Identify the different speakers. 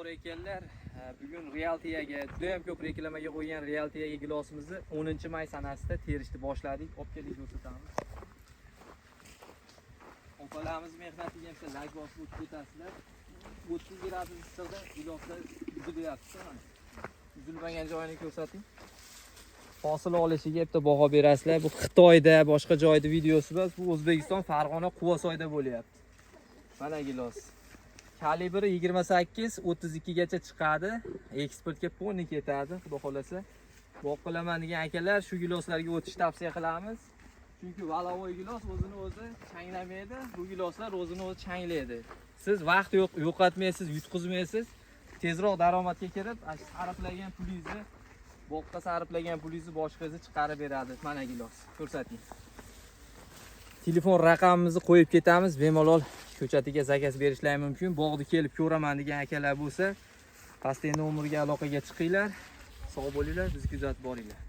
Speaker 1: borayotganlar, bugun Realtiyaga juda ham ko'p reklamaga qo'ygan Realtiyaga gilosimizni 10-may sanasida terishni boshladik. Olib keling, ko'rsatamiz. Opalarimiz mehnatiga bitta layk bosib o'tib ketasizlar. 30 gradus issiqda giloslar uzilyapti mana. Uzilmagan joyini ko'rsating. Hosil olishiga bitta baho berasizlar. Bu Xitoyda, boshqa joyda videosi emas, bu O'zbekiston, Farg'ona, Quvasoyda bo'lyapti. Mana gilos. Kalibri 28, 32 gacha chiqadi. Eksportga полный ketadi, xudo xolasa. Bog' qilaman degan akalar shu giloslarga o'tish tavsiya qilamiz. Chunki валовой gilos o'zini o'zi changlamaydi, bu giloslar o'zini o'zi changlaydi. Siz vaqt yo'q yo'qotmaysiz, yutqizmaysiz. Tezroq daromadga kirib, ana shu sarflagan pulingizni, boqqa sarflagan pulingizni boshqangizni chiqarib beradi. Mana gilos. Ko'rsating. Telefon raqamimizni qo'yib ketamiz. Bemalol ko'chatiga заказ berishlari mumkin. Bog'ni kelib ko'raman degan akalar bo'lsa, pastdagi nomerga aloqaga chiqinglar. Sog' bo'linglar, bizni kuzatib boringlar.